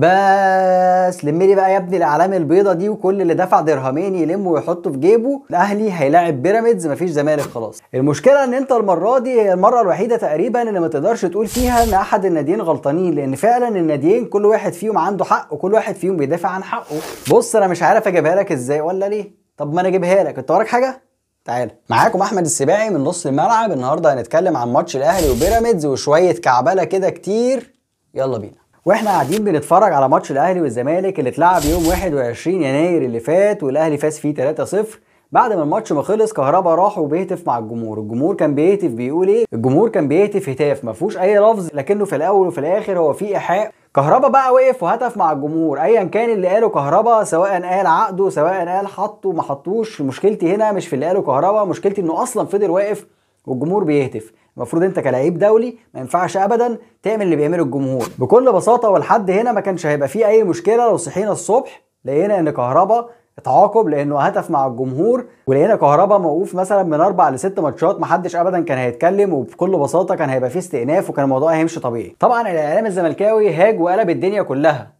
بس لم لي بقى يا ابني الاعلام البيضة دي، وكل اللي دفع درهمين يلمه ويحطه في جيبه. الاهلي هيلاعب بيراميدز، مفيش زمالك خلاص. المشكلة ان انت المرة دي هي المرة الوحيدة تقريبا اللي ما تقدرش تقول فيها ان احد الناديين غلطانين، لان فعلا الناديين كل واحد فيهم عنده حق وكل واحد فيهم بيدافع عن حقه. بص انا مش عارف اجيبها لك ازاي ولا ليه، طب ما انا اجيبها لك، انت وراك حاجة؟ تعالى. معاكم احمد السباعي من نص الملعب. النهارده هنتكلم عن ماتش الاهلي وبيراميدز وشوية كعبله كده كتير، يلا بينا. واحنا قاعدين بنتفرج على ماتش الاهلي والزمالك اللي اتلعب يوم 21 يناير اللي فات، والاهلي فاز فيه 3-0. بعد ما الماتش ما خلص كهربا راح وبيهتف مع الجمهور. الجمهور كان بيهتف بيقول ايه؟ الجمهور كان بيهتف هتاف ما فيهوش اي لفظ، لكنه في الاول وفي الاخر هو فيه ايحاء. كهربا بقى وقف وهتف مع الجمهور، ايا كان اللي قاله كهربا، سواء قال عقده سواء قال حطه ما حطوش. مشكلتي هنا مش في اللي قاله كهربا، مشكلتي انه اصلا فضل واقف والجمهور بيهتف. المفروض انت كلاعب دولي ما ينفعش ابدا تعمل اللي بيعمله الجمهور بكل بساطة. ولحد هنا ما كانش هيبقى فيه اي مشكلة لو صحينا الصبح لقينا ان كهربا اتعاقب لانه هتف مع الجمهور، ولقينا كهربا موقوف مثلا من 4 ل 6 ماتشات، محدش ابدا كان هيتكلم، وبكل بساطة كان هيبقى فيه استئناف وكان الموضوع هيمشي طبيعي. طبعا الاعلام الزملكاوي هاج وقلب الدنيا كلها،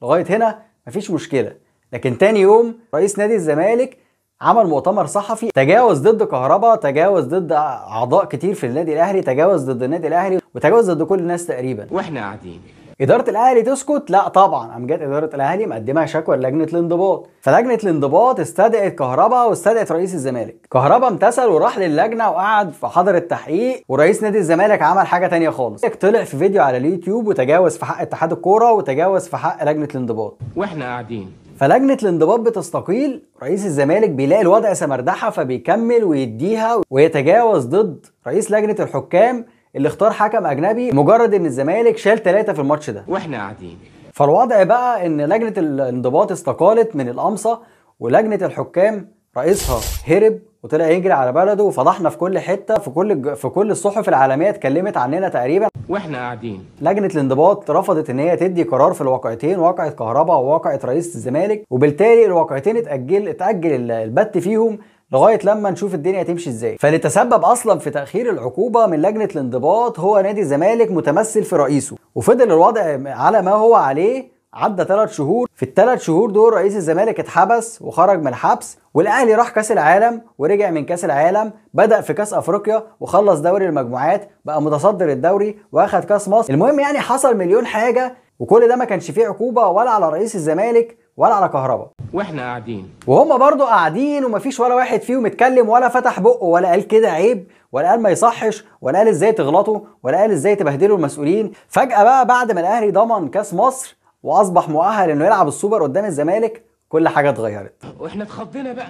لغاية هنا مفيش مشكلة. لكن تاني يوم رئيس نادي الزمالك عمل مؤتمر صحفي تجاوز ضد كهربا، تجاوز ضد اعضاء كتير في النادي الاهلي، تجاوز ضد النادي الاهلي، وتجاوز ضد كل الناس تقريبا. واحنا قاعدين ادارة الاهلي تسكت؟ لا طبعا. قام جت ادارة الاهلي مقدمه شكوى للجنة الانضباط، فلجنه الانضباط استدعت كهربا واستدعت رئيس الزمالك. كهربا امتثل وراح للجنة وقعد في حضر التحقيق، ورئيس نادي الزمالك عمل حاجة تانية خالص، طلع في فيديو على اليوتيوب وتجاوز في حق اتحاد الكورة وتجاوز في حق لجنة الانضباط. واحنا قاعدين فلجنة الانضباط بتستقيل، رئيس الزمالك بيلاقي الوضع سمردحة فبيكمل ويديها ويتجاوز ضد رئيس لجنة الحكام اللي اختار حكم أجنبي مجرد إن الزمالك شال 3 في الماتش ده. واحنا قاعدين فالوضع بقى إن لجنة الانضباط استقالت من القمصة، ولجنة الحكام رئيسها هرب وطلع يجري على بلده، وفضحنا في كل حتة، في كل الصحف العالمية اتكلمت عننا تقريبا. واحنا قاعدين لجنة الانضباط رفضت ان هي تدي قرار في الواقعتين، واقعه كهربا وواقعه رئيس الزمالك، وبالتالي الواقعتين اتاجل البت فيهم لغاية لما نشوف الدنيا تمشي ازاي. فاللي تسبب اصلا في تاخير العقوبة من لجنة الانضباط هو نادي الزمالك متمثل في رئيسه، وفضل الوضع على ما هو عليه عدى 3 شهور. في ال3 شهور دول رئيس الزمالك اتحبس وخرج من الحبس، والاهلي راح كاس العالم ورجع من كاس العالم، بدأ في كاس افريقيا وخلص دوري المجموعات، بقى متصدر الدوري واخد كاس مصر. المهم يعني حصل مليون حاجة، وكل ده ما كانش فيه عقوبه ولا على رئيس الزمالك ولا على كهربا. واحنا قاعدين وهم برضو قاعدين، ومفيش ولا واحد فيهم اتكلم ولا فتح بقه ولا قال كده عيب، ولا قال ما يصحش، ولا قال ازاي تغلطوا، ولا قال ازاي تبهدلوا المسؤولين. فجأة بقى بعد ما الاهلي ضمن كاس مصر واصبح مؤهل انه يلعب السوبر قدام الزمالك، كل حاجة اتغيرت. واحنا اتخضينا بقى.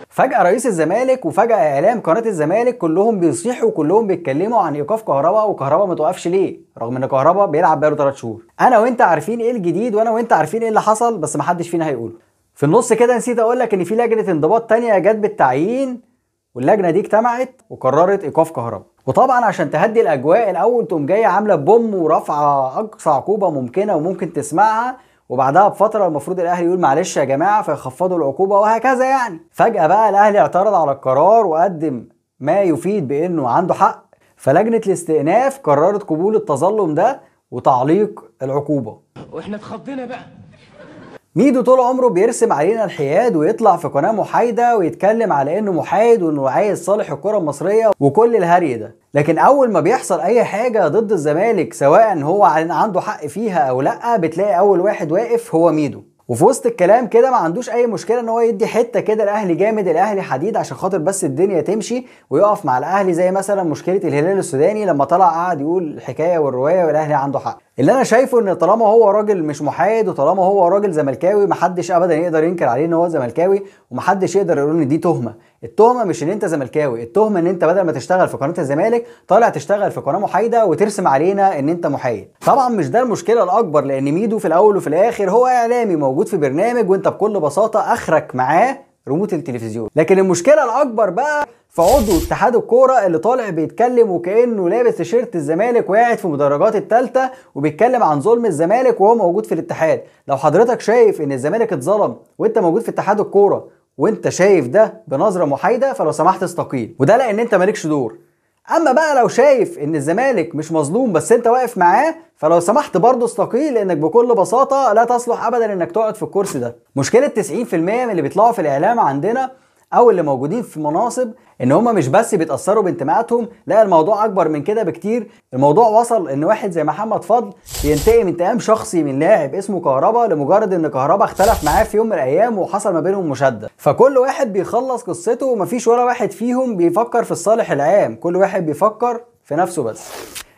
فجاة رئيس الزمالك وفجاة اعلام قناة الزمالك كلهم بيصيحوا وكلهم بيتكلموا عن ايقاف كهربا، وكهربا ما توقفش ليه رغم ان كهربا بيلعب بقاله 3 شهور. انا وانت عارفين ايه الجديد، وانا وانت عارفين ايه اللي حصل، بس ما حدش فينا هيقوله. في النص كده نسيت اقول لك ان في لجنة انضباط تانية جت بالتعيين، واللجنة دي اجتمعت وقررت ايقاف كهربا. وطبعا عشان تهدي الاجواء الاول تقوم جاية عامله بوم ورافعه اقصى عقوبه ممكنة وممكن تسمعها، وبعدها بفترة المفروض الاهلي يقول معلش يا جماعة فيخفضوا العقوبة وهكذا يعني. فجاة بقى الاهلي اعترض على القرار وقدم ما يفيد بانه عنده حق، فلجنه الاستئناف قررت قبول التظلم ده وتعليق العقوبة. واحنا اتخضينا بقى. ميدو طول عمره بيرسم علينا الحياد ويطلع في قناة محايدة ويتكلم على انه محايد وانه عايز صالح الكرة المصرية وكل الهري ده، لكن اول ما بيحصل اي حاجة ضد الزمالك سواء هو عنده حق فيها او لا، بتلاقي اول واحد واقف هو ميدو. وفي وسط الكلام كده ما عندوش اي مشكلة ان هو يدي حتة كده الاهلي جامد الاهلي حديد عشان خاطر بس الدنيا تمشي ويقف مع الاهلي، زي مثلا مشكلة الهلال السوداني لما طلع قعد يقول الحكاية والرواية والاهلي عنده حق. اللي انا شايفه ان طالما هو راجل مش محايد وطالما هو راجل زملكاوي محدش ابدا يقدر ينكر عليه ان هو زملكاوي، ومحدش يقدر يقول ان دي تهمه. التهمة مش ان انت زملكاوي، التهمة ان انت بدل ما تشتغل في قناة الزمالك طالع تشتغل في قناة محايدة وترسم علينا ان انت محايد. طبعا مش ده المشكلة الاكبر، لان ميدو في الاول وفي الاخر هو اعلامي موجود في برنامج وانت بكل بساطة اخرك معاه ريموت التلفزيون. لكن المشكلة الاكبر بقى في عضو اتحاد الكورة اللي طالع بيتكلم وكانه لابس تيشيرت الزمالك وقاعد في مدرجات الثالثة وبيتكلم عن ظلم الزمالك وهو موجود في الاتحاد. لو حضرتك شايف ان الزمالك اتظلم وانت موجود في اتحاد الكورة وانت شايف ده بنظره محايدة، فلو سمحت استقيل، وده لان انت مالكش دور. اما بقى لو شايف ان الزمالك مش مظلوم بس انت واقف معاه، فلو سمحت برضه استقيل، لانك بكل بساطة لا تصلح ابدا انك تقعد في الكرسي ده. مشكلة 90% من اللي بيطلعوا في الاعلام عندنا او اللي موجودين في مناصب ان هم مش بس بيتاثروا بانتماءاتهم، لا الموضوع اكبر من كده بكتير. الموضوع وصل ان واحد زي محمد فضل بينتقم انتقام شخصي من لاعب اسمه كهربا لمجرد ان كهربا اختلف معاه في يوم من الايام وحصل ما بينهم مشاده. فكل واحد بيخلص قصته ومفيش ولا واحد فيهم بيفكر في الصالح العام، كل واحد بيفكر في نفسه بس.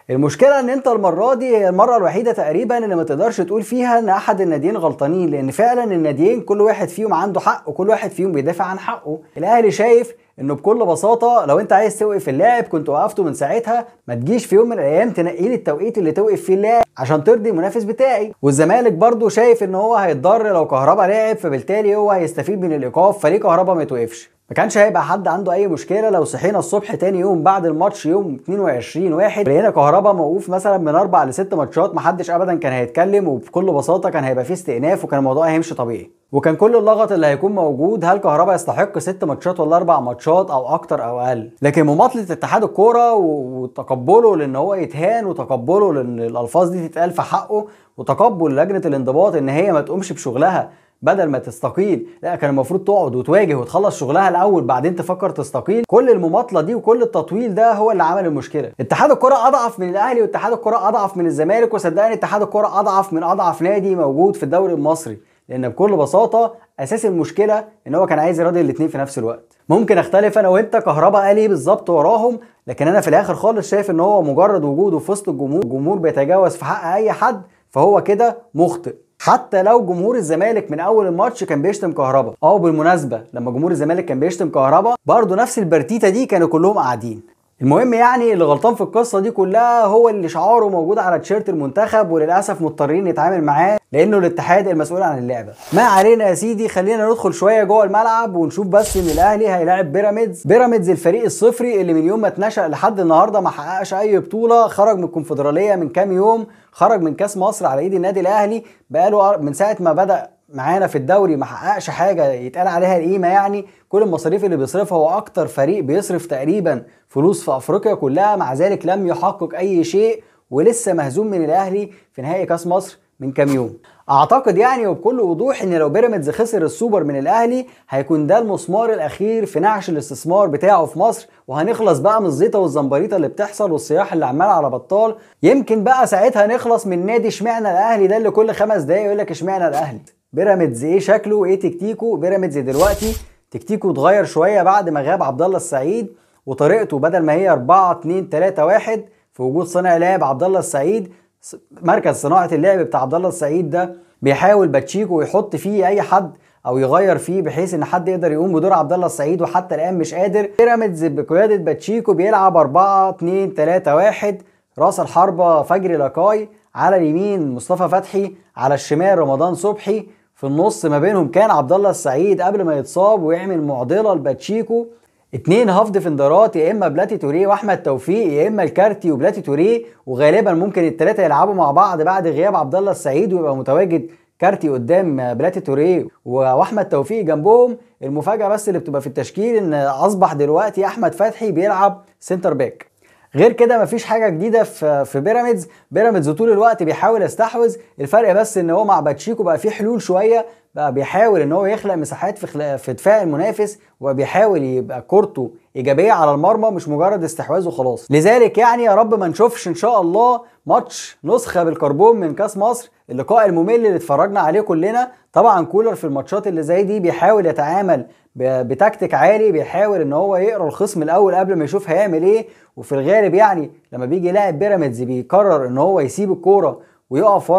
المشكلة ان انت المرة دي هي المرة الوحيدة تقريبا اللي ما تقدرش تقول فيها ان احد الناديين غلطانين، لان فعلا الناديين كل واحد فيهم عنده حق وكل واحد فيهم بيدافع عن حقه. الاهلي شايف انه بكل بساطة لو انت عايز توقف اللاعب كنت وقفته من ساعتها، ما تجيش في يوم من الايام تنقي لي التوقيت اللي توقف فيه اللاعب عشان ترضي المنافس بتاعي. والزمالك برضو شايف ان هو هيتضر لو كهربا لعب، فبالتالي هو هيستفيد من الايقاف، فليه كهربا ما يتوقفش؟ ما كانش هيبقى حد عنده اي مشكلة لو صحينا الصبح تاني يوم بعد الماتش يوم 22/1 لقينا كهربا موقوف مثلا من 4 ل 6 ماتشات، محدش ابدا كان هيتكلم، وبكل بساطة كان هيبقى فيه استئناف وكان الموضوع هيمشي طبيعي. وكان كل اللغط اللي هيكون موجود هل كهربا يستحق 6 ماتشات ولا 4 ماتشات او اكتر او اقل. لكن مماطله اتحاد الكورة وتقبله لان هو يتهان، وتقبله لان الالفاظ دي تتقال في حقه، وتقبل لجنة الانضباط ان هي ما تقومش بشغلها بدل ما تستقيل، لا كان المفروض تقعد وتواجه وتخلص شغلها الاول بعدين تفكر تستقيل. كل المماطله دي وكل التطويل ده هو اللي عمل المشكلة. اتحاد الكره اضعف من الاهلي، واتحاد الكره اضعف من الزمالك، وصدقني اتحاد الكره اضعف من اضعف نادي موجود في الدوري المصري، لان بكل بساطة اساس المشكلة ان هو كان عايز يراضي الاثنين في نفس الوقت. ممكن اختلف انا وانت كهربا قال ايه بالظبط وراهم، لكن انا في الاخر خالص شايف ان هو مجرد وجوده في وسط الجمهور، الجمهور بيتجاوز في حق اي حد، فهو كده مخطئ. حتى لو جمهور الزمالك من اول الماتش كان بيشتم كهربا، او بالمناسبة لما جمهور الزمالك كان بيشتم كهربا برضه نفس البرتيته دي كانوا كلهم قاعدين. المهم يعني اللي غلطان في القصة دي كلها هو اللي شعاره موجود على تيشيرت المنتخب، وللاسف مضطرين نتعامل معاه لانه الاتحاد المسؤول عن اللعبة. ما علينا يا سيدي، خلينا ندخل شوية جوه الملعب ونشوف بس ان الاهلي هيلاعب بيراميدز. بيراميدز الفريق الصفري اللي من يوم ما اتنشأ لحد النهارده ما حققش اي بطوله، خرج من الكونفدراليه من كام يوم، خرج من كاس مصر على ايد النادي الاهلي، بقاله من ساعة ما بدأ معانا في الدوري ما حققش حاجة يتقال عليها القيمة. يعني كل المصاريف اللي بيصرفها، هو اكتر فريق بيصرف تقريبا فلوس في افريقيا كلها، مع ذلك لم يحقق اي شيء، ولسه مهزوم من الاهلي في نهائي كاس مصر من كام يوم. اعتقد يعني وبكل وضوح ان لو بيراميدز خسر السوبر من الاهلي هيكون ده المسمار الاخير في نعش الاستثمار بتاعه في مصر، وهنخلص بقى من الزيطة والزمبريطه اللي بتحصل والصياح اللي عمال على بطال. يمكن بقى ساعتها نخلص من نادي اشمعنى الاهلي ده اللي كل 5 دقايق يقول لك اشمعنى الاهلي. بيراميدز ايه شكله وايه تكتيكه؟ بيراميدز دلوقتي تكتيكه اتغير شوية بعد ما غاب عبد الله السعيد، وطريقته بدل ما هي 4 2 3 1 في وجود صانع لعب عبد الله السعيد، مركز صناعة اللعب بتاع عبد الله السعيد ده بيحاول باتشيكو يحط فيه اي حد او يغير فيه بحيث ان حد يقدر يقوم بدور عبد الله السعيد، وحتى الان مش قادر. بيراميدز بقيادة باتشيكو بيلعب 4 2 3 1، راس الحربة فجري لاكاي، على اليمين مصطفى فتحي، على الشمال رمضان صبحي، في النص ما بينهم كان عبد الله السعيد قبل ما يتصاب ويعمل معضلة لباتشيكو. 2 half defender ات، يا اما بلاتي توريه واحمد توفيق، يا اما الكارتي وبلاتي توريه، وغالبا ممكن الثلاثة يلعبوا مع بعض بعد غياب عبد الله السعيد، ويبقى متواجد كارتي قدام بلاتي توريه واحمد توفيق جنبهم. المفاجاة بس اللي بتبقى في التشكيل ان اصبح دلوقتي احمد فتحي بيلعب center back. غير كده مفيش حاجة جديدة في بيراميدز. بيراميدز طول الوقت بيحاول يستحوذ، الفرق بس ان هو مع باتشيكو بقى فيه حلول شوية، بقى بيحاول ان هو يخلق مساحات في دفاع المنافس، وبيحاول يبقى كورته ايجابية على المرمى مش مجرد استحواذ وخلاص. لذلك يعني يا رب ما نشوفش ان شاء الله ماتش نسخه بالكربون من كاس مصر، اللقاء الممل اللي اتفرجنا عليه كلنا. طبعا كولر في الماتشات اللي زي دي بيحاول يتعامل بتكتيك عالي، بيحاول ان هو يقرا الخصم الاول قبل ما يشوف هيعمل ايه، وفي الغالب يعني لما بيجي يلاعب بيراميدز بيقرر ان هو يسيب الكورة ويقف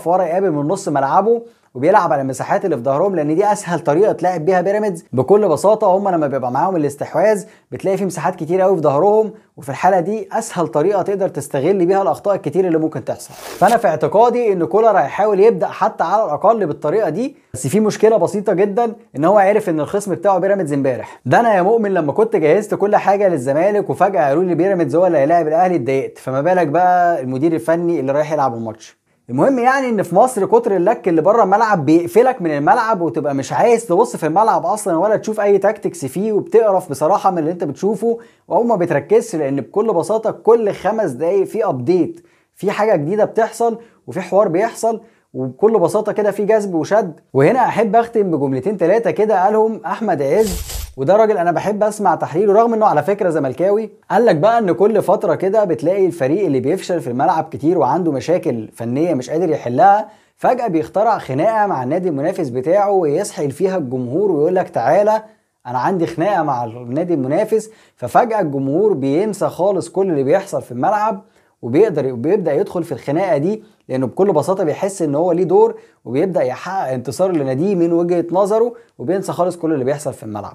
ورا يقابل من نص ملعبه، وبيلعب على المساحات اللي في ظهرهم، لان دي اسهل طريقه تلعب بيها بيراميدز بكل بساطة. هم لما بيبقى معاهم الاستحواذ بتلاقي في مساحات كتير قوي في ظهرهم، وفي الحالة دي اسهل طريقه تقدر تستغل بيها الاخطاء الكتير اللي ممكن تحصل. فانا في اعتقادي ان كولر هيحاول يبدا حتى على الاقل بالطريقة دي، بس في مشكلة بسيطة جدا ان هو عرف ان الخصم بتاعه بيراميدز امبارح. ده انا يا مؤمن لما كنت جهزت كل حاجة للزمالك وفجاة قالوا لي بيراميدز هو اللي هيلاعب الاهلي اتضايقت، فما بالك بقى المدير الفني اللي رايح يلعب الماتش. المهم يعني ان في مصر كتر اللك اللي بره الملعب بيقفلك من الملعب، وتبقى مش عايز تبص في الملعب اصلا ولا تشوف اي tactics فيه، وبتقرف بصراحة من اللي انت بتشوفه او ما بتركزش، لان بكل بساطة كل 5 دقايق في update، في حاجة جديدة بتحصل وفي حوار بيحصل، وبكل بساطة كده في جذب وشد. وهنا احب اختم بجملتين 3 كده قالهم احمد عز، وده راجل انا بحب اسمع تحليله رغم انه على فكرة زملكاوي. قال لك بقى ان كل فترة كده بتلاقي الفريق اللي بيفشل في الملعب كتير وعنده مشاكل فنية مش قادر يحلها، فجاة بيخترع خناقه مع النادي المنافس بتاعه ويسحل فيها الجمهور ويقول لك تعالى انا عندي خناقه مع النادي المنافس، ففجاه الجمهور بينسى خالص كل اللي بيحصل في الملعب وبيبدا يدخل في الخناقة دي، لانه بكل بساطة بيحس ان هو ليه دور وبيبدا يحقق انتصار لناديه من وجهه نظره، وبينسى خالص كل اللي بيحصل في الملعب.